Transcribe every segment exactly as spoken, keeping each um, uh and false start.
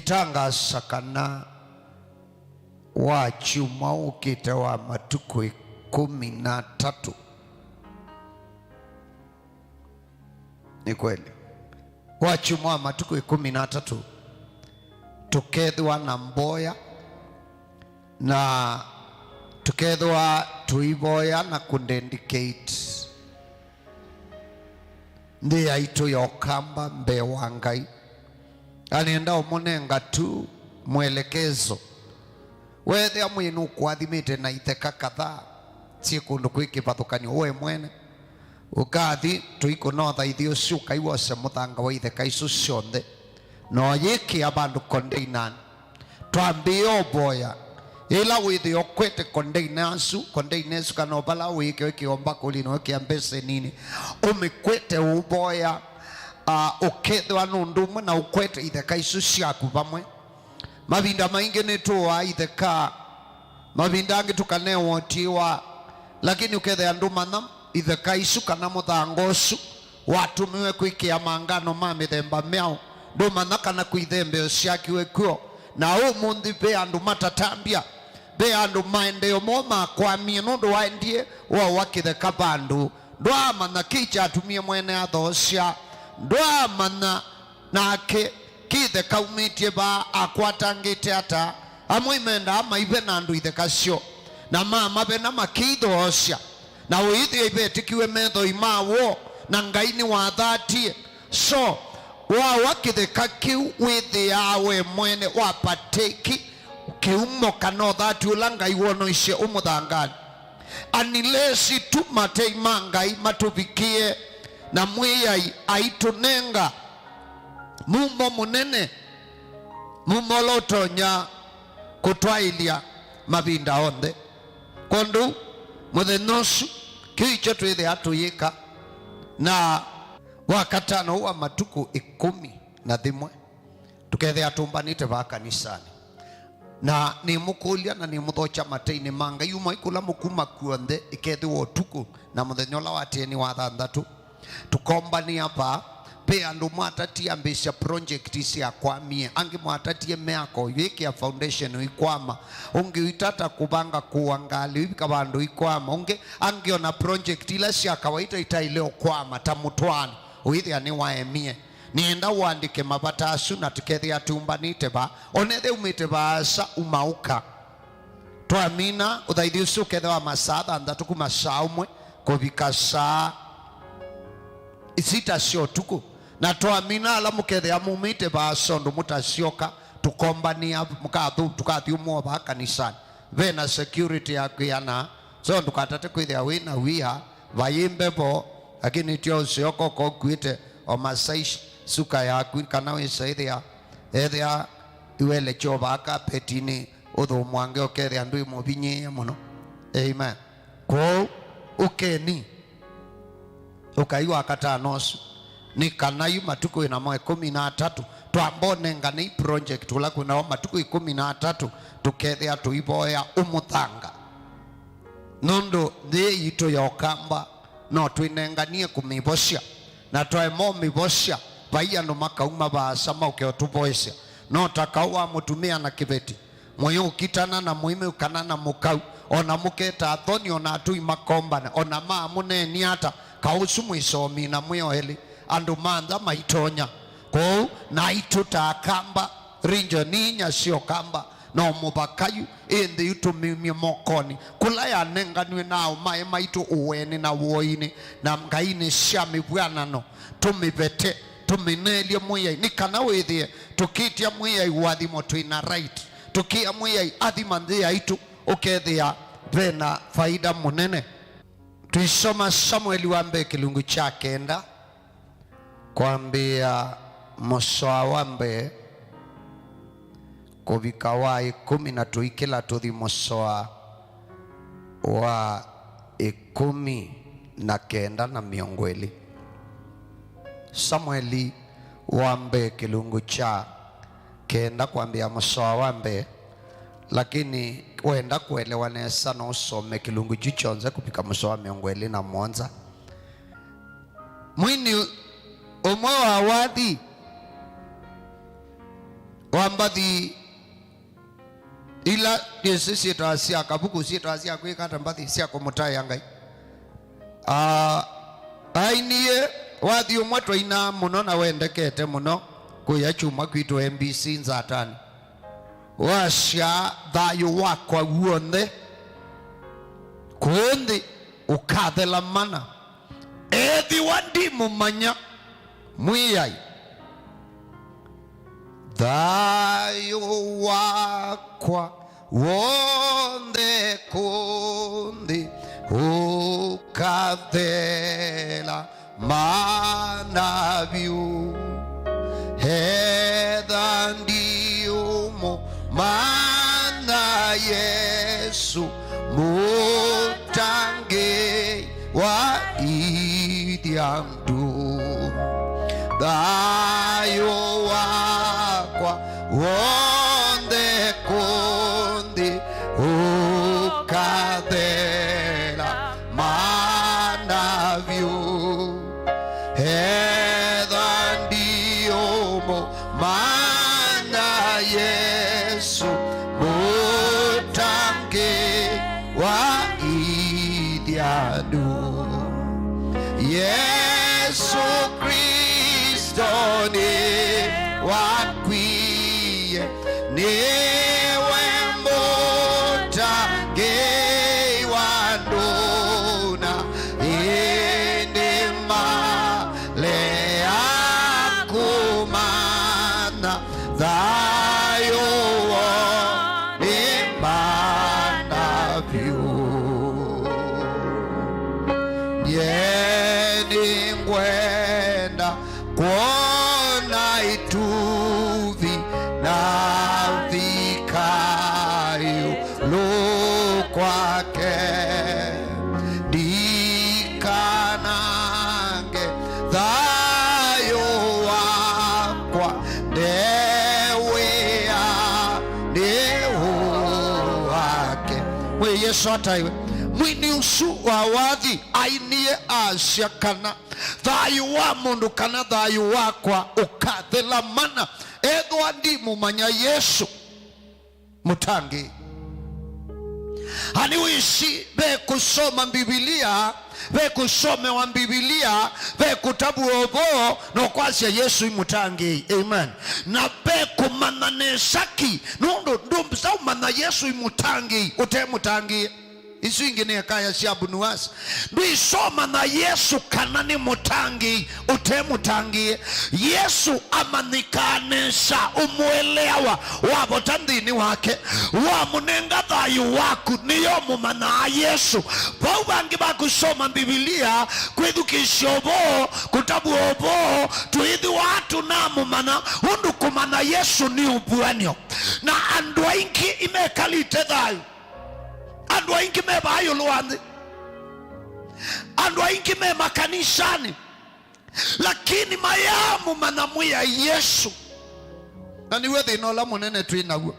Ngĩtangaasa kana wa kyumwa ũkĩte wa matukũ ĩkũmi na atatũ. Nĩ kweli. Wa kyumwa wa matukũ ĩkũmi na atatũ, tũkethĩwa na mboya, na tũkethĩwa tũivoya na kũdedicate nthĩ yaitũ ya Ũkamba mbee wa Ngai. Na nĩenda ũmũnenga tu mwelekezo. Weethĩa mwĩĩ nũkũathimĩte na itheka kadhaa syĩ kũndũ kwĩ kĩvathũkany'o, we mwene ũkathi tũikũnotha ithĩ ũsu, ũkaiwose mũthanga wa itheka isu syonthe, na ũyĩkĩa vandũ kondeinanĩ. Twambĩĩe ũvoya. Yĩla wĩthĩa ũkwete kondeina asu, kondeina ĩsu kana o vala wĩĩkĩwe kĩomba kũlinĩ, wĩkĩa mbeseninĩ, ũmĩkwete ũvoya, a, ũkethĩwa nũndũ ũmwe na ũkwete itheka isu syaku vamwe. Mavinda maingĩ nĩtũaa itheka, mavinda angĩ tũkanewa ũtiĩwa, lakini ũkethĩa ndũmanya itheka isu kana mũthanga ũsu watũmĩwe kwĩkĩa mangano ma mĩthemba myaũ, ndũmanya kana kwĩ ithembeo syakiwe kw'o. Na ũmũnthĩ ve andũ matatambya, ve andũ maendeeo moo makwamie nũndũ waendie woowa kĩtheka vandũ. Ndwaamanya kĩ kyatumie mwene athoosya, ndwaamanya nake kĩtheka aumĩtye vaa akwatangĩte ata. Amwe mendaa maive na andũ itheka syoo, na mamavena makĩithoosya. Na ũĩthĩa ivetĩkiwe methoi ma woo, na Ngai nĩwathatie. So, wawa kĩtheka kĩu wĩthĩaa we mwene wapatĩki kĩumo kana ũthati ũla Ngai wonoisye ũmũthanganĩ. Anilesi tu matei ma Ngai matũvikĩe na Mwĩai aitũnenga mumo mũnene, mumo ũla ũtonya kũtwaĩlya mavinda onthe. Kwondũ mũthenya ũsu, kĩu ikyo twĩthĩa tũyĩka. Na wakatano ũũ wa matukũ ĩkũmi na thĩmwe, tũkethĩa tũmbanĩte vaa kanisanĩ. Na nĩmũkũlya na nĩmũthokya mateinĩ ma Ngai, umai kũla mũkuma kw'onthe, ĩkethĩwa ũtukũ na mũthenya ũla wa teni wa thanthatũ. Tũkombanĩa vaa. Ve andũ mwatatie ambĩĩsya project syakwamie, angĩ mwatatie mĩako, ũyĩkĩa foundation ũikwama, ũngĩ ũitata kũvanga kũa ngalĩ ũivika vandũ ũikwama, ũngĩ angĩ ona project ila sya kawaita itaĩle ũkwama ta mũtwaano ũithĩa nĩwaemie. Nĩenda ũandĩke mavata asu na tũkethĩa tũmbanĩte vaa. Onethĩa umĩte vaasa, uma ũka. Twamina ũthaithi ũsu ũkethĩwa masaa thanthatũ kuma saa ũmwe kũvika saa sita sya ũtukũ. Na twamina ala mũkethĩa mumĩte vaasa ũndũ mũtasyoka, tũkombanĩa, mũkathu-, tũkathyũmũa vaa kanisanĩ. Ve na security ya kwĩana, so ndũkatate kwĩthĩa wĩ na wia, vai mbevo, lakini tyo ũsyoka ũkokuĩte o masaish suka yaku, kana wĩsaĩthĩa, ethĩa iwele kyovaa kapetinĩ, ũthũmwange ũkethĩa ndwĩ mũvinyĩĩe mũno. Amen. Kwoou, ũkeni, ũkai wa katano ũsu, nĩ kana yu matukũ ĩnamo ĩkũmi na atatũ, twamba ũnenganei project ũla kwĩnawo matukũ ĩkũmi na atatũ, tũkethĩa tũivoya ũmũthanga. Nũndũ nthĩ yitũ ya Ũkamba no twĩnenganie kũmĩvosya, na twaema ũmĩvosya, vai andũ makauma vaasa mauke ũtũvoesya. No ta kaũ wa mũtumĩa na kĩveti, mũyũkitana na mũimeu kana na mũkau, o na mũketa athoni, o na atũi makombane, o na maamũneeni ata, kaũ ũsu mwĩsomi na mwĩ o elĩ, andũ ma nza maitonya. Kwoou, naitũ ta Akamba, region inya sya Ũkamba, no mũvaka yu, ĩ nthĩ yu tũmĩumye mokonĩ kũla yanenganiwe na aũmae maitũ ũwenĩ na wũoinĩ na ngainĩ sya mĩvw'anano, tũmĩvete, tũmĩneelye Mwĩai, nĩ kana wĩthĩe tũkĩtya Mwĩai ũathimo twĩ na right, tũkĩa Mwĩai athima nthĩ yaitũ, ũkethĩa ve na faida mũnene. Tũisoma Samueli wa mbee kĩlungu kya kenda, kwambĩĩa mũsoa wa mbee kũvika wa ĩkũmi, na tũikĩla tũthi mũsoa wa ĩkũmi na kenda na mĩongo ĩlĩ. Samueli wa mbee kĩlungu kya kenda kwambĩĩa mũsoa wa mbee, lakini wenda kũelewa nesa no ũsome kĩlungu kyu kyonthe kũvika mũsoa wa mĩongo ĩlĩ na mũonza. Mwini ũmwe wa wathi wa mbathi ila nĩsĩ syĩtawa sya kavuku, syĩtawa sya kwĩka ata, mbathi sya kũmũtaĩa Ngai. Ah, ainie wathi ũmwe twainaa mũno na wendekete mũno kũya kyumwa kwitũ M B C Nzatanĩ. Wasya, "Thayũ wakwa w'onthe kũũ nthĩ ũkathela mana, ethĩwa ndimũmanya Mwĩai." Thayũ wakwa w'onthe kũũ nthĩ ũkathela mana vyũ. Etha ndiũmũmanya Yesũ, mũtangĩĩi wa ithya andũ. Thayũ wakwa w'onthe kũũ nthĩ ũkathela mana vyũ. Etha ndiũmũmanya Yesũ, mũtangĩĩi wa ithya andũ. Yesũ Klĩsto nĩwakwie, nĩwe mũtangĩĩi wa andũ, na ĩndĩ malea kũmanya thayũ woo nĩ mana vyũ. Nyie nĩngwenda kwona ĩtuvi navika ĩũlũ kwake, ndikanange thayũ wakwa nde wĩanĩ wake. Mwĩe Yesũ ataĩwe. Mwini ũsu wa wathi ainie asya kana thayũ wa mũndũ kana thayũ wakwa ũkathela mana ethĩwa ndimũmanya Yesũ mũtangĩĩi. Ani wĩsĩ ve kũsoma Mbivilia, ve kũsomewa Mbivilia, ve kũtavw'a ũvoo na ũkwasya Yesũ i mũtangĩĩi. Amen. Na ve kũmanya nesa ki, nũndũ ndũmbisaũmanya Yesũ i mũtangĩĩi ũte mũtangĩĩe. Isu ingĩ nĩ ekaya sya Abu Nuwas. Ndwĩsomanya Yesũ kana nĩ mũtangĩĩi ũte mũtangĩĩe. Yesũ amanyĩkaa nesa, ũmũeleawa, wavota nthĩnĩ wake, wamũnenga thayũ waku, nĩyo ũmũmanyaa Yesũ. Vau vangĩ va kũsoma Mbivilia, kwĩthukĩĩsya ũvoo, kũtavw'a ũvoo, tũĩthĩwa tũnamũmanya, ũndũ kũmanya Yesũ nĩ ũvuan'yo. Na andũ aingĩ imekalĩte thayũ. Andũ aingĩ me vaa ĩũlũ wa nthĩ. Andũ aingĩ me makanisanĩ, lakini mayaamũmanya Mwĩai Yesũ. Na nĩw'o thĩna ũla mũnene twĩ naw'o.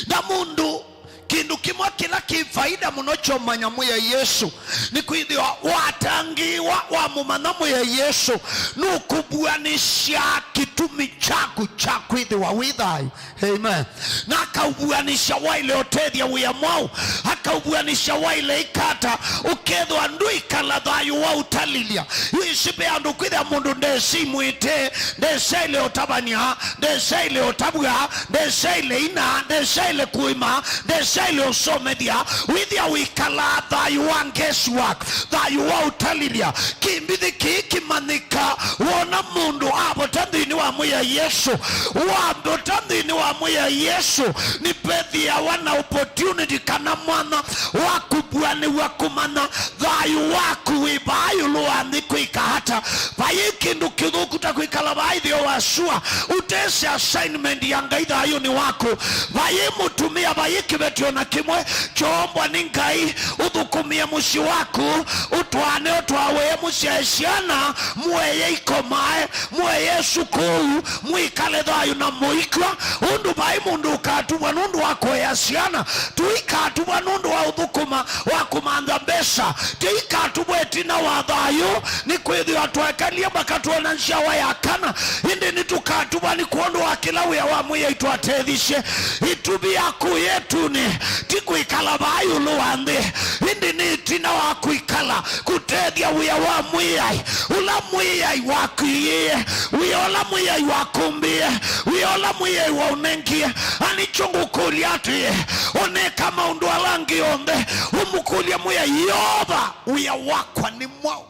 Na mũndũ, kĩndũ kĩmwe kĩla kĩ faida mũno kyomanya Mwĩai Yesũ nĩ kwĩthĩwa watangĩĩwa, wamũmanya Mwĩai Yesũ, nũkũvuanĩsya kĩtumi kyaku kya kwĩthĩwa wĩ thayũ. Amen. Na akauvuanĩsya waĩle ũtethya wĩa mwaũ, akauvuanĩsya waĩle ĩkata, ũkethĩwa ndwĩkala thayũ wa ũtalĩlya. Yu ĩsĩ ve andũ kwĩthĩa mũndũ ndesĩ imwĩte, ndesaĩle ũtavany'a, ndesaĩle ũtavw'a, ndesaĩle ina, ndesaĩle kũĩma, ndesaĩle ũsomethya. Wĩthĩa wĩkalaa thayũ wa guesswork, thayũ wa ũtalĩlya. Kĩmbithĩ kĩĩ kĩmanyĩka wona mũndũ avota nthĩnĩ wa Mwĩai Yesũ. Wavota nthĩnĩ wa Mwĩai Yesũ, nĩvethĩawa na opportunity kana mwanya wa kũvuanĩw'a kũmanya thayũ waku wĩ vaa ĩũlũ wa nthĩ kwĩka ata. Vaiĩ kĩndũ kĩthũku ta kwĩkala vaa ĩtheo wa sua, ũtesĩ assignment ya Ngai thayũnĩ waku. Vaiĩ mũtumĩa, vaiĩ kĩveti o na kĩmwe. Kyombwa nĩ Ngai, ũthũkũmie mũsyĩ waku, ũtwaane, ũtwawe, mũsyae syana, mũeye ikomae, mũeye sukuu, mwĩkale thayũ na mũikw'a, ũndũ vai mũndũ ũkatuvwa nũndũ wa kũea syana. Tũikatuvwa nũndũ wa ũthũkũma wa kũmantha mbesa. Tũikatuvwa ĩtina wa thayũ, nĩkwĩthĩwa twaekalie mpaka twona nzyawa ya kana. Ĩndĩ nĩtũkatuvwa nĩ kwondũ wa kĩla wĩa wa Mwĩai twatethisye. Ĩtuvi ya kũya ĩtunĩ ti kwĩkala vaa ĩũlũ wa nthĩ, ĩndĩ nĩ ĩtina wa kwĩkala kũtethya wĩa wa Mwĩai, ũla Mwĩai wakwĩĩe, wĩa ũla Mwĩai wakũmbĩe, wĩa ũla Mwĩai waũnengie. Na nĩkyo ngũkũlya atĩĩ, ũneka maũndũ ala angĩ onthe, ũmũkũlye Mwĩai, Yeova, wĩa wakwa nĩ mwaũ?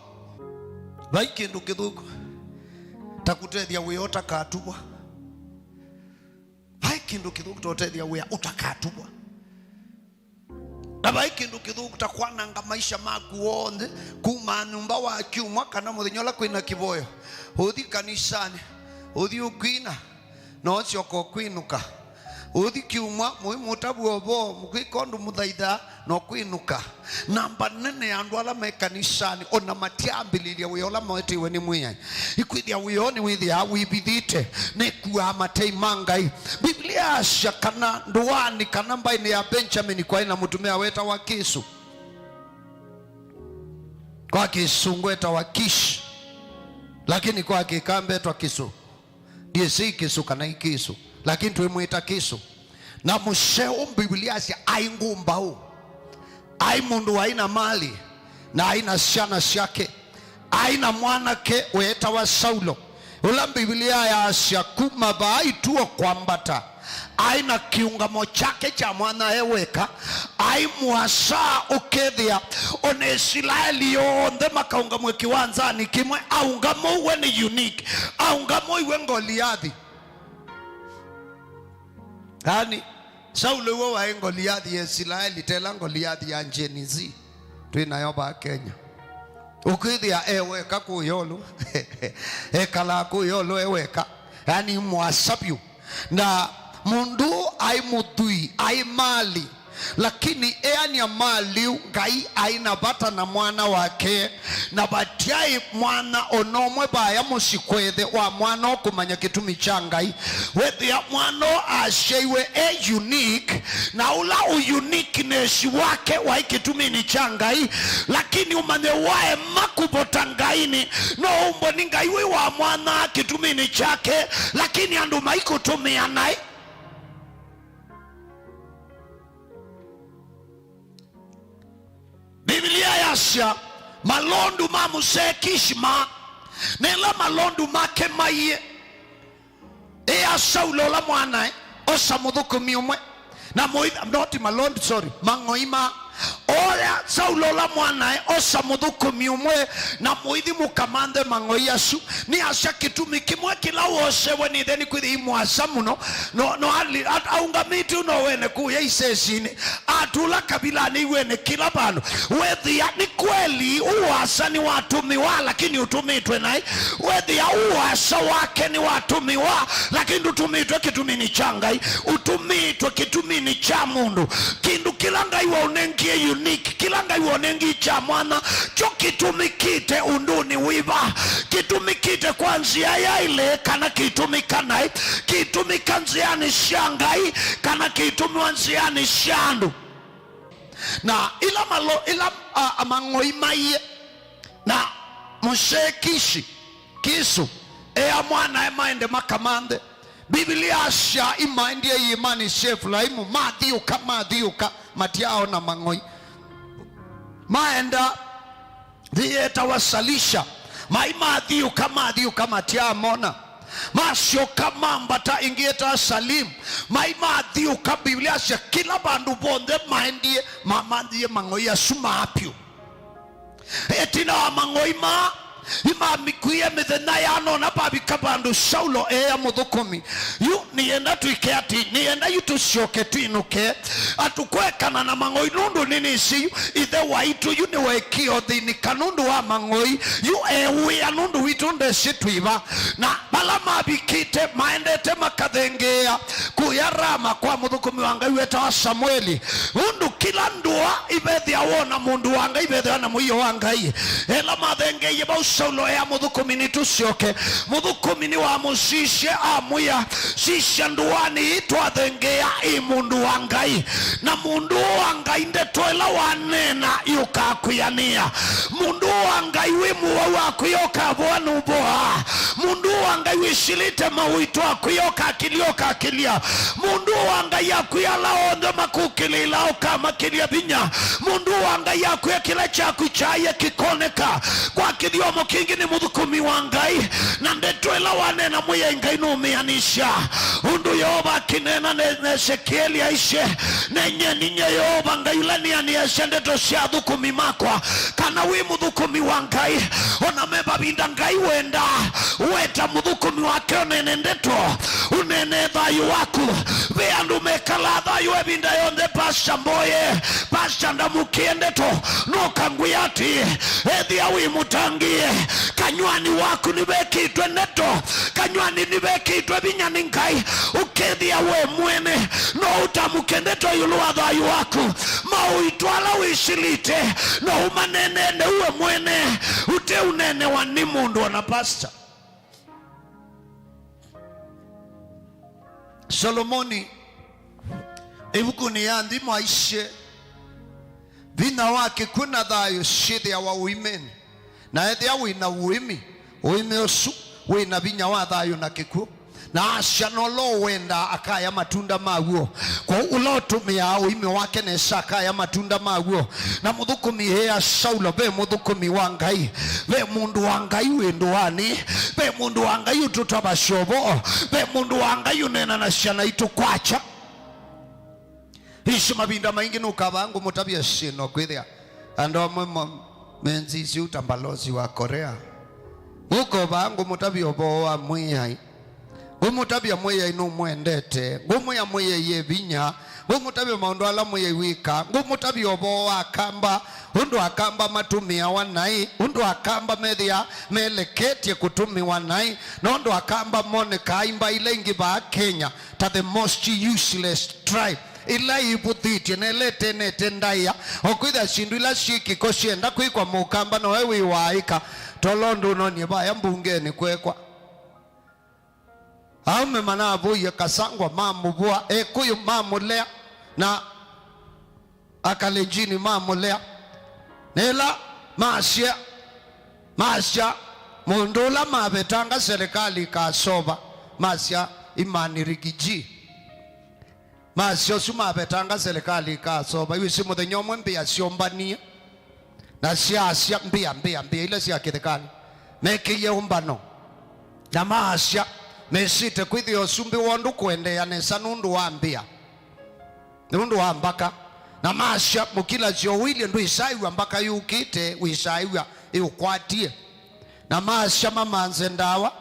Vai kĩndũ kĩthũku ta kũtethya wĩa ũtakatuvwa. Vai kĩndũ kĩthũku ta ũtethya wĩa ũtakatuvwa. Na vai kĩndũ kĩthũku ta kwananga maisha maku onthe, kuma nyũmba wa kyumwa kana mũthenya ũla kwĩna kĩvoyo, ũthi kanisanĩ, ũthi ũkwina, na ũsyoka ũkwinũka. Ũthi kyumwa, mũimũtavw'a ũvoo, mũkwĩka ũndũ mũthaithaa, na ũkwinũka. Namba nene ya andũ ala me kanisanĩ, o na matyaambĩlĩlya wĩa ũla mawetĩwe nĩ Mwĩai. Ĩkwĩthĩa wĩa ũũ nĩwĩthĩaa wĩvithĩte, nĩkuaa matei ma Ngai. Biblia yasya kana ndũanĩ kana mbaĩnĩ ya Benjamini kwaĩ na mũtumĩa wetawa Kĩsũ. Kwa Kĩsũngũ etawa Kish, lakini kwa Kĩkamba etwa Kĩsũ. Ndiĩsĩ Kĩsũ kana i Kĩsũ, lakini twĩmwĩta Kĩsũ. Na mũseo, Biblia yasya aĩ ngũmbaũ, aĩ mũndũ waĩ na mali, na aĩ na syana syake, aĩ na mwanake weetawa Saulo, ũla Mbivilia yaasya kuma vaa ituo kwambata, aĩ na kĩũngamo kyake kya mwanya e weka, aĩ mũasa, ũkethĩa o na Isilaeli yonthe makaũngamw'e kĩwanzanĩ kĩmwe, aũngamũw'e nĩ unique, aũngamũiw'e Ngoliathi. Yaani, Saulo iwe waĩ Ngoliathi ya Isilaeli, tela Ngoliathi ya Gen Z twĩ nayo vaa Kenya. Ũkwĩthĩa e weka kũũ ĩũlũ, ekalaa kũũ ĩũlũ e weka, yaani mũasa vyũ. Na mũndũ aĩ mũthwii, aĩ mali, lakini eanĩa mali yu, Ngai aĩ na vata na mwana wake, na vatyaĩ mwana o na ũmwe vaya mũsyĩ kwethe wa mwana ũkũmanya kĩtumi kya Ngai. Wethĩa mwana ũũ asyaiwe e unique, na ũla ũuniqueness wake waĩ kĩtuminĩ kya Ngai, lakini ũmanye waema kũvota Ngainĩ, no ũmbwe nĩ Ngai wĩ wa mwanya kĩtuminĩ kyake, lakini andũ maikũtũmĩa naĩ. Biblia yasya malondu ma mũsee Kishi ma, nĩla malondu make maiĩ, ĩa Saulo ũla mwanae, osa mũthũkũmi ũmwe, na mũithi, not malondu, sorry, mang'oi ma, oya Saulo ũla mwanae, osa mũthũkũmi ũmwe, na mũithi mũkamanthe mang'oi asu. Nĩasya kĩtumi kĩmwe kĩla wosewe nĩ ĩthe nĩkwĩthĩa imwasa mũno, no, no ali-, at-, aũngamĩte ũno wene kũya isesinĩ, atũla kavilanĩ iwene kĩla vandũ. Wethĩa nĩ kweli ũasa nĩwatũmĩwa, lakini ũtũmĩtwe naĩ. Wethĩa ũasa wake nĩwatũmĩwa, lakini ndũtũmĩtwe kĩtuminĩ kya Ngai, ũtũmĩtwe kĩtuminĩ kya mũndũ. Kĩndũ kĩla Ngai waũnengie unique, kĩla Ngai waũnengie kya mwanya, kyo kĩtũmĩkĩte ũndũnĩ wĩva? Kĩtũmĩkĩte kwa nzĩa yaĩle kana kĩitũmĩka naĩ? Kĩitũmĩka nzĩanĩ sya Ngai kana kĩitũmĩwa nzĩanĩ sya andũ? Na ila malo, ila, a, a, mang'oi maiĩ, na mũsee Kishi, Kisu, ea mwanae maende makamanthe. Mbivilia yasya, imaendie iĩmanĩ sya Efulaimu, mathiũka, mathiũka, matyaona mang'oi. Maenda nthĩ yetawa Salisha, mai mathiũka, mathiũka, matyaamona. Masyoka mambata ĩngĩ yetawa Salimu, mai mathiũka. Mbivilia yasya, kĩla vandũ vonthe maendie, mamanthie mang'oi asu maa vyũ. Ĩtina wa mang'oi maa, imamĩkwie mĩthenya yana, ona vavika vandũ Saulo eea mũthũkũmi, yu nĩyenda twĩke ati, nĩyenda yu tũsyoke twinũke, atũkwekana na mang'oi, nũndũ nĩnĩsĩ yu ĩthe waitũ yu nĩweekie ũthĩnĩka nũndũ wa mang'oi, yu ewĩa nũndũ witũ ndesĩ twĩva. Na vala mavikĩte, maendete maka athengea kuya Rama kwa mũthũkũmi wa Ngai wetawa Samueli. Ũndũ kĩla ndũa ivethĩa wona mũndũ wa Ngai, ivethĩwa na mũio wa Ngai. Ĩla mathengeie vau, Saulo ea mũthũkũmi, "Nĩtũsyoke." Mũthũkũmi nĩwamũsisye, amwĩa, "Sisya, ndũanĩ ii twathengea ĩ mũndũ wa Ngai, na mũndũ ũũ wa Ngai ndeto ĩla waneena yũkakwĩanĩa. Mũndũ ũũ wa Ngai wĩ mũwau akwĩa ũkavoa, nũvoaa. Mũndũ ũũ wa Ngai wĩsilĩte mauito akwĩa ũkakĩlya, ũkakĩlya. Mũndũ ũũ wa Ngai akwĩa ala onthe makũkĩlĩĩla ũkamakĩlya vinya. Mũndũ ũũ wa Ngai akwĩa kĩla kyaku kyaaie kĩkoneka kwa kĩthyomo kĩngĩ nĩ mũthũkũmi wa Ngai, na ndeto ĩla waneena Mwĩai Ngai nũmĩanĩsya." Ũndũ Yeova akĩneena na Esekieli aisye, "Nenyeni nye Yeova Ngai ũla nĩanĩasya ndeto sya athũkũmi makwa." Kana wĩ mũthũkũmi wa Ngai, ona me mavinda Ngai wendaa weta mũthũkũmi wake ũneene ndeto, ũneene thayũ waku. Ve andũ mekalaa thayũ ĩvinda yonthe, "Pastor mboye, pastor ndamũkĩe ndeto." Nũkangwĩa atĩĩ, ethĩa wĩ mũtangĩĩe, kanyw'anĩ waku nĩvekĩtwe ndeto, kanyw'anĩ nĩvekĩtwe vinya nĩ Ngai. Ũkethĩa we mwene no ũtamũke ndeto ĩũlũ wa thayũ waku, mauito ala wĩsilĩte no ũmaneenee we mwene, ũteũneenewa nĩ mũndũ ona pastor. Solomoni ĩvukunĩ ya Nthimo aisye, "Vinya wa kĩkw'ũ na thayũ syĩthĩawa ũimenĩ." Na ethĩa wĩ na ũĩmĩ, ũĩmĩ ũsu wĩ na vinya wa thayũ na kĩkw'ũ. Na asya, "Nola ũwendaa akaya matunda maw'o." Kwoou ũla ũtũmĩaa ũĩmĩ wake nesa akaya matunda maw'o. Na mũthũkũmi ea Saulo, ve mũthũkũmi wa Ngai, ve mũndũ wa Ngai wĩ ndũanĩ, ve mũndũ wa Ngai ũtũtavasya ũvoo, ve mũndũ wa Ngai ũneenanasya naitũ kwakya. Isu mavinda maingĩ nũkavaa ngũmũtavya syĩno kwĩthĩa andũ amwe mo-, menzisi ũta mbalosi wa Korea. Ngũkovaa ngũmũtavya ũvoo wa Mwĩai. Ngũmũtavya Mwĩai nũmwendete. Ngũmwĩa Mwĩai e vinya. Ngũmũtavya maũndũ ala Mwĩai wĩkaa. Ngũmũtavya ũvoo wa Akamba, ũndũ Akamba matũmĩawa naĩ, ũndũ Akamba methĩa meleketye kũtũmĩwa naĩ, na ũndũ Akamba monekaa imba ila ingĩ vaa Kenya ta the most useless tribe, ĩla ĩvũthĩtye na ĩla ĩtenete ndaĩa, o kwĩthĩa syĩndũ ila syĩ kĩko syenda kwĩkwa Mũkamba nowe wĩwaaĩka. Tolondũ ũnonie vaya mbungenĩ kwekwa. Aũme manavũie Kasangwa mamũvũa, Ekũyũ mamũlea, na Akalenjini mamũlea. Na ĩla masya, masya mũndũ ũla mavetanga serikali ikasova, masya Imani Rigiji. Masya ũsu mavetanga serikali ikasova, yu ĩsĩ mũthenya ũmwe mbĩa syombanie. Na syasya mbĩa, mbĩa, mbĩa ila sya kĩthekanĩ mekĩie ũmbano. Na maasya mesĩte kwĩthĩa ũsumbĩ woo ndũkũendeea nesa nũndũ wa mbĩa, nũndũ wa mbaka. Na maasya mũkilasyo ũilye ndwĩsaĩw'a mbaka yũkĩte, wĩsaĩw'a ĩũkwatie. Na maasya mamanze ndawa,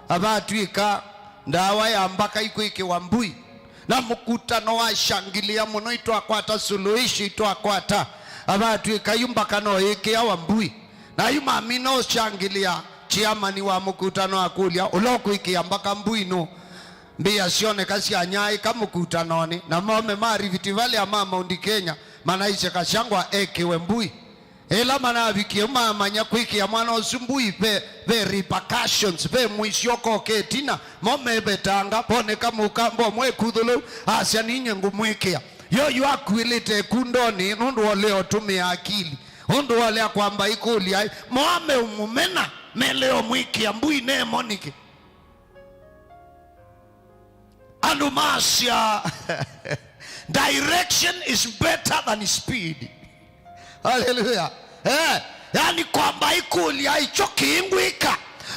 na vatw'ĩka ndawa ya mbaka ikwĩkĩwa mbui. Na mũkutano wasyangĩlĩa mũno, itwakwata suluhisho, itwakwata. Na vatw'ĩka yu mbaka no ĩkĩawa mbui. Na yu mamina ũsyangĩlĩa, chairman wa mũkutano akũlya, "Ũla ũkwĩkĩa mbaka mbui nũ?" Mbĩa syoneka syanyaĩĩka mũkutanonĩ, na maume ma Rift Valley na ma Mount Kenya manaisye Kasangwa ekĩwe mbui. Ĩla manavikie mamanya kwĩkĩa mwana ũsu mbui ve, ve repercussions, ve mũisyo ũkoka ĩtina, mo mevetanga, voneka Mũkamba ũmwe ĩkuthũ lĩu, asya, "Ninyie ngũmwĩkĩa." Yo yu akuĩlĩte ĩkundonĩ nũndũ wa ũlea ũtũmĩa akili, ũndũ wa ũlea kwamba ĩkũlya, mo ameũmũmena, melea ũmwĩkĩa mbui nemo nĩkĩ? Andũ masya, "Direction is better than speed." Haleluya. Eh, yani kwamba ĩkũlya, "Icho kĩingwĩka,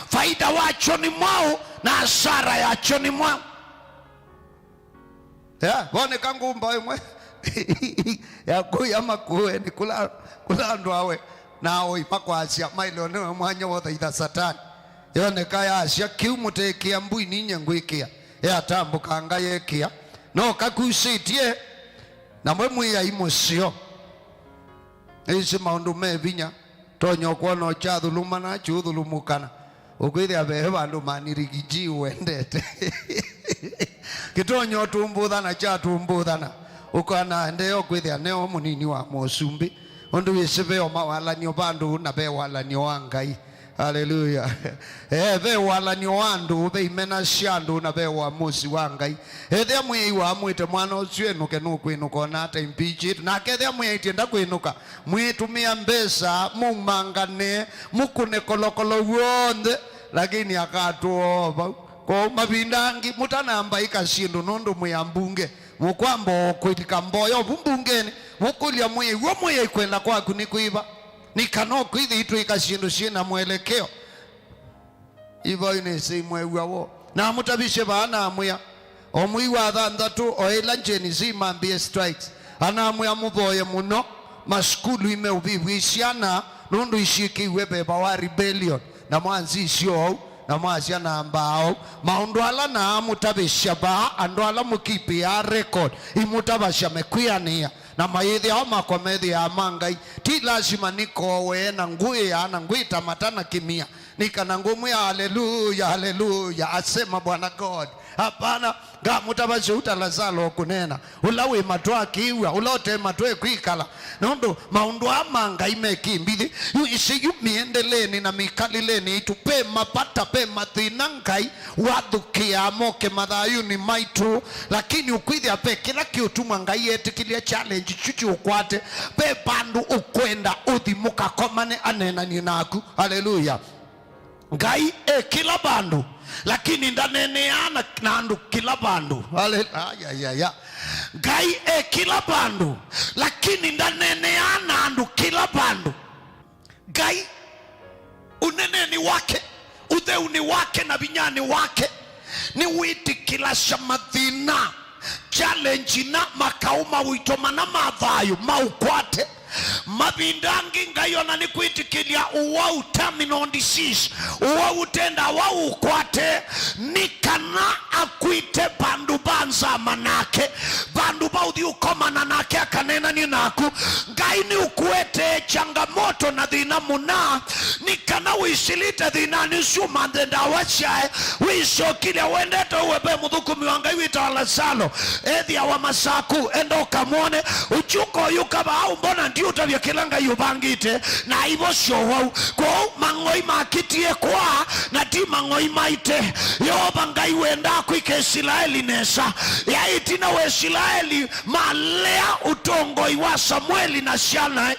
faida wacho nĩ mwaũ na hasara yacho nĩ mwaũ?" Eh, voneka ngumba ĩmwe ya kũya Makueni kula, kula andũ awe na aoi makwasya maĩlwe nĩwe mwanya wa ũthaitha Satani. Yoneka yasya, "Kĩu mũtekĩa mbui ninyie ngwĩkĩa." Yatambũkanga yekĩa. No kakusĩtye, na mwe Mwĩai mũseo. Ĩsĩ maũndũ me vinya. Tonya ũkwona ũkyathuluma na kyũthulumũkana. Ũkwĩthĩa ve vandũ manirigiji wendete. Kĩtonya ũtũmbũthana kya tũmbũthana. Ũkana endeea kwĩthĩa neo mũnini wa mũsumbĩ. Ũndũ wĩsĩ ve o mawalanio vandũ na ve walanio wa Ngai. Haleluya. Eh, ve walanio wa andũ, ve imena sya andũ na ve ũamusi wa Ngai. Ethĩa mwĩai waamwĩte mwana ũsu enũke, nũkwĩnũka ona ata impeachĩtwe. Nake ethĩa mwĩai tienda kwĩnũka, mwĩtũmĩa mbesa, mũumangane, mũkũne kolokolo w'onthe, lakini akatũa o vau. Kwoou mavinda angĩ mũtanamba ĩka syĩndũ nũndũ mwĩ ambunge, mũkwamba o kũlika mboya ovu mbungenĩ, mũkũlya mwĩai, w'o mwĩai kwenda kwaku nĩ kwĩva? Nĩ kana ũkwĩthĩ itwĩka syĩndũ syĩ na mwelekeo. Ivau nĩsĩ imwew'a w'o. Na amũtavisye vaa namwĩa, o mwei wa thanthatũ, o ĩla Gen Z mambĩe strikes, anamwĩa mũvoye mũno, masukulu imeũvivw'e syana, nũndũ isyĩkĩiwe veva wa rebellion, na mwanzisyo ou, na mwasya namba ou. Maũndũ ala naamũtavisya vaa, andũ ala mũkipĩaa record, imũtavasya mekwĩanĩa, na mayĩthĩawa makwa methĩaa ma Ngai. Ti lasima nĩkowee na ngũĩaa na ngwĩta mata na kĩmia. Nĩ kana ngũmwĩa, "Haleluya, haleluya, asema Bwana God." Hapana, ngamũtavasya ũu ta Lazalo ũkũneena, ũla wĩ matũ akĩw'a, ũla ũte matũ ekwĩkala. Nũndũ maũndũ aa ma Ngai me kĩmbithi. Yu ĩsĩ yu mĩendeleeni na mĩkalĩleni itũ, ve mavata, ve mathĩna Ngai wathũkĩaa moke mathayũnĩ maitũ, lakini ũkwĩthĩa ve kĩla kĩũtuma Ngai etĩkĩlya challenge kyu kĩũkwate, ve vandũ ũkwenda ũthi mũkakomane aneenanie naku. Haleluya. Ngai e kĩla vandũ, lakini ndaneeneaa na, na andũ kĩla vandũ. Ale-, ayayaya. Ngai e kĩla vandũ, lakini ndaneeneaa na andũ kĩla vandũ. Ngai, ũneneni wake, ũtheunĩ wake na vinyanĩ wake, nĩwĩtĩkĩlasya mathĩna, challenge na makaũ mawĩto mana ma thayũ maũkwate. Mavinda angĩ Ngai ona nĩkwĩtĩkĩlya ũwau, terminal disease, ũwau ũtendawa ũkwate, nĩ kana akwĩte vandũ va nzama nake, vandũ va ũthi ũkomana nake akaneenanie naku. Ngai nĩũkũetee changamoto na thĩna mũna, nĩ kana wĩsilĩte thĩnanĩ ũsu, ũmanthe ndawa syae, wĩsokilya wendete ũwe ve mũthũkũmi wa Ngai wĩtawa Lazalo, ethĩawa Masaku, enda ũkamwone. Ũkyũka ũyũka vaa ũmbona ndiũtavya kĩla Ngai ũvangĩte, na aivo syowau. Kwoou mang'oi makĩtie kwaa, na ti mang'oi maite. Yeova Ngai wendaa kwĩka Isilaeli nesa. Ya ĩtina wa Isilaeli malea ũtongoi wa Samueli na syanae.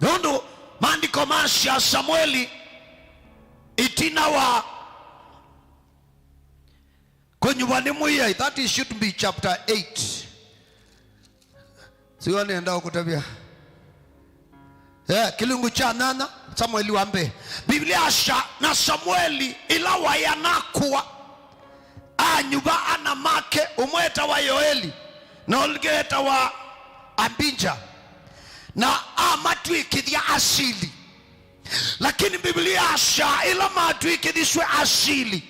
Nũndũ maandĩko masya Samueli ĩtina wa kũnyuvwa nĩ Mwĩai, that is, should be chapter eight. Sio nenda ũkũtavya. Yeah, kĩlungu kya nyanya, Samueli wa mbee. Biblia asya, na Samueli ĩla waĩ anakũa, anyuva ana make, ũmwe etawa Yoeli, na ũngĩ etawa Abija, na amatw'ĩkĩthya asili. Lakini Biblia asya ĩla matw'ĩkĩthisw'e asili,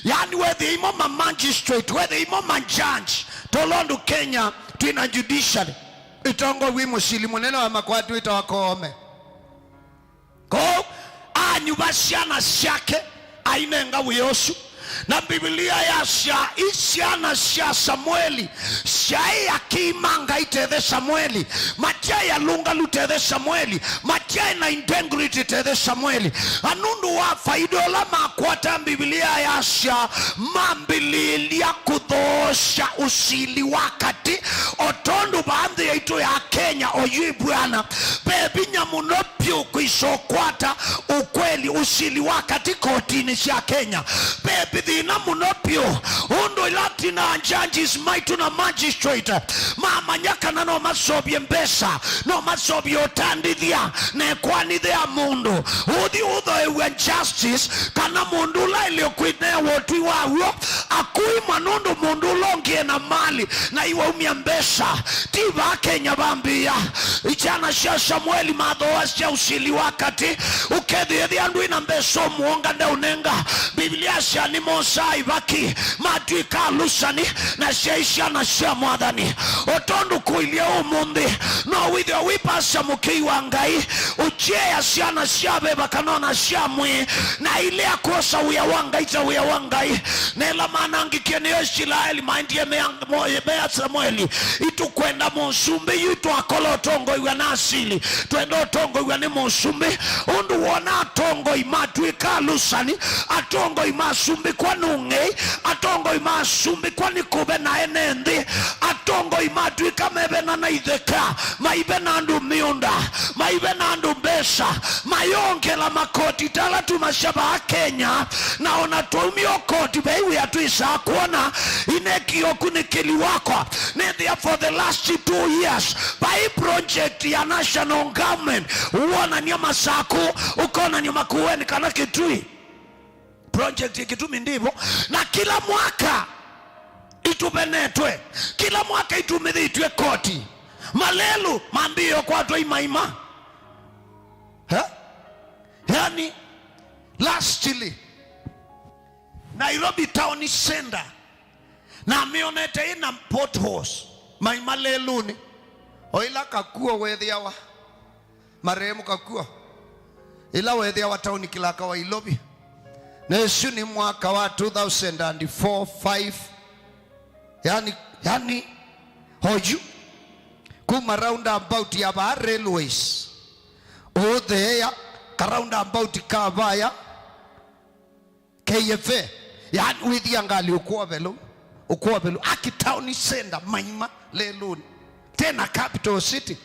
yaani wethĩe imo ma magistrate, wethĩe imo ma judge, tolondũ Kenya twĩ na judiciary, ĩtongow'e mũsili mũnene wa makwati wĩtawa Koome. Kwoou anyuva syana syake, ainenga wĩa ũsu. Na Mbivilia yasya, i syana sya Samueli syaĩ akĩi ma Ngai ta ĩthe Samueli, matyaĩ alũngalu ta ĩthe Samueli, matyaĩ na integrity ta ĩthe Samueli. Na nũndũ wa faida ũla makwata, Mbivilia yasya, mambĩlĩĩlya kũthoosya ũsili wa katĩ, o tondũ vaa nthĩ yaitũ ya Kenya oyu ĩvw'ana, ve vinya mũno vyũ kwĩsa ũkwata ũkweli, ũsili wa katĩ kotinĩ sya Kenya. Ve thĩna mũno vyũ, ũndũ ĩla tina judges maitũ na magistrate mamanya kana no masovye mbesa, no masovye ũtandĩthya, na ĩkwanĩthĩa mũndũ ũthi ũthoew'a justice, kana mũndũ ũla ĩlĩ ũkwĩnewa ũtwi wa w'o, akuimwa nũndũ mũndũ ũla ũngĩ ena mali na iwaumya mbesa. Ti vaa Kenya vambĩĩa. Isyana sya Samueli mathooasya ũsili wa katĩ, ũkethĩa ethĩa ndwĩ na mbesa ũmũonga ndeũnenga. Biblia yasya, "Nĩmosaa ivaki, matw'ĩka alusani, na syaĩ syana sya Mwathani." O tondũ kũilyĩ ũmũnthĩ, no wĩthĩwe wĩ pastor mũkĩi wa Ngai, ũkyea syana sya veva kana ona sya mwĩĩ, na ilea kwosa wĩa wa Ngai ta wĩa wa Ngai. Na ĩla manangĩkie nĩ Isilaeli, maendie mea-, mo-, mea Samueli, "Itũkwenda mũsumbĩ, yu twakola ũtongoiw'a na asili, twenda ũtongoiw'a nĩ mũsumbĩ." Ũndũ wona atongoi matw'ĩka alusani, atongoi masumbĩkwa nĩ ũng'ei, atongoi masumbĩkwa nĩ kũvena ene nthĩ, atongoi matw'ĩka mevena na itheka, maivena andũ mĩũnda, maivena andũ mbesa, mayongela makoti ta ala tumasya vaa Kenya, na ona twaumya ũkoti, vai wĩa twĩsaa kwona ineki ũkunĩkĩli wakwa. Nĩthĩa for the last two years, vai project ya national government, wonany'a Masaku, ũkonany'a Makueni kana Kitui. Project ya Kitui ndĩvo. Na kila mwaka ituvenetwe, kila mwaka itumĩthĩtw'e koti. Malelu mambĩĩe kwatwa imaima. Eh? Yani, lastly, Nairobi town center, namĩonete ĩna potholes, maima lelũnĩ. O ĩla Kakuo wethĩawa, marehemu Kakuo, ĩla wethĩawa town clerk wa Ilovi. Na ũsu nĩ mwaka wa two thousand and four five. Yani, yani, oyu, kuma roundabout ya vaa railways, ũtheea ka roundabout ka vaya, K F A, yani, wĩthĩa ngalĩ ũkũovelu, ũkũovelu, aki town center, maima lelũnĩ, tena capital city.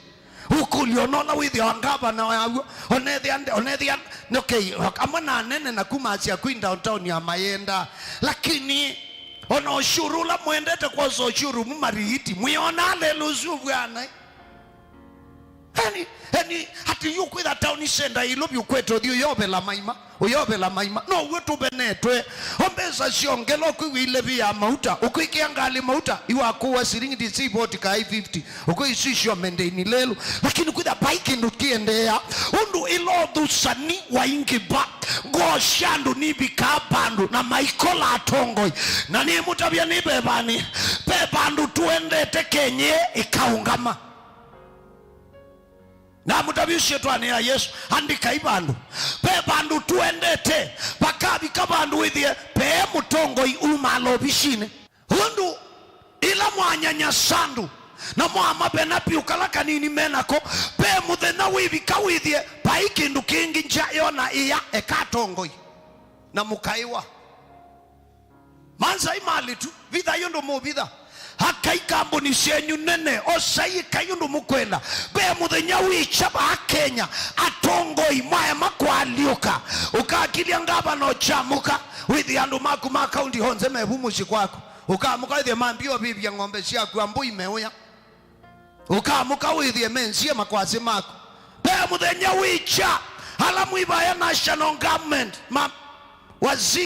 Ũkũlyo, ona ũla wĩthĩawa ngavana waw'o, onethĩa nde-, onethĩa, okay, amwe na anene na kuma asya kwĩ downtown ya mayenda, lakini ona ũshuru ũla mwendete kwosa ũshuru mu mariiti, mwĩona lelũ ũsu ũvw'ana. Yani, yani, ati yu kwĩtha town center ĩlũ vyũ kwete ũthi ũyovela maima, ũyovela maima. No w'o tũvenetwe. O mbesa syongela ũkwĩw'a ilevĩ ya mauta, ũkwĩkĩa ngalĩ mauta, iwakũwa silingi ndisi ivoti ka fifty, ũkwĩsisyo mendeini lelũ. Lakini kwĩtha vai kĩndũ kĩendeea, ũndũ ĩla ũthusani waingĩva, ngoo sya andũ nivikaa vandũ na maikola atongoi. Na nĩmũtavya nĩ vevanĩ, ve vandũ tũendete Kenya ĩkaũngama. Namũtavya ũsyĩtwanĩ ya Yesũ, andĩkai vandũ. Ve vandũ tũendete, vakavika vandũ wĩthĩe ve mũtongoi umaala ovisinĩ. Ũndũ ĩla mwanyanyasa andũ na mwamavena vyũ kala kanini me nako, ve mũthenya wĩvika wĩthĩe vai kĩndũ kĩngĩ ngya yona ĩa eka atongoi na mũkaĩwa. Manzai mali tu, vithai ũndũ mũvitha. Akai kambuni syenyu nene, osai ĩkai ũndũ mũkwenda. Ve mũthenya wĩkya vaa Kenya, atongoi mwaema kũalyũka. Ũkakilya ngavana ũkyamũka, wĩthĩa andũ maku ma kaunti onthe me vu mũsyĩ kwaku. Ũkamũka wĩthĩe mambie ũvĩvya ng'ombe syaku, ambũi meũya. Ũkamũka wĩthĩe menzie makwasĩ maku. Ve mũthenya wĩkya, ala mwĩvaya national government, ma, waziri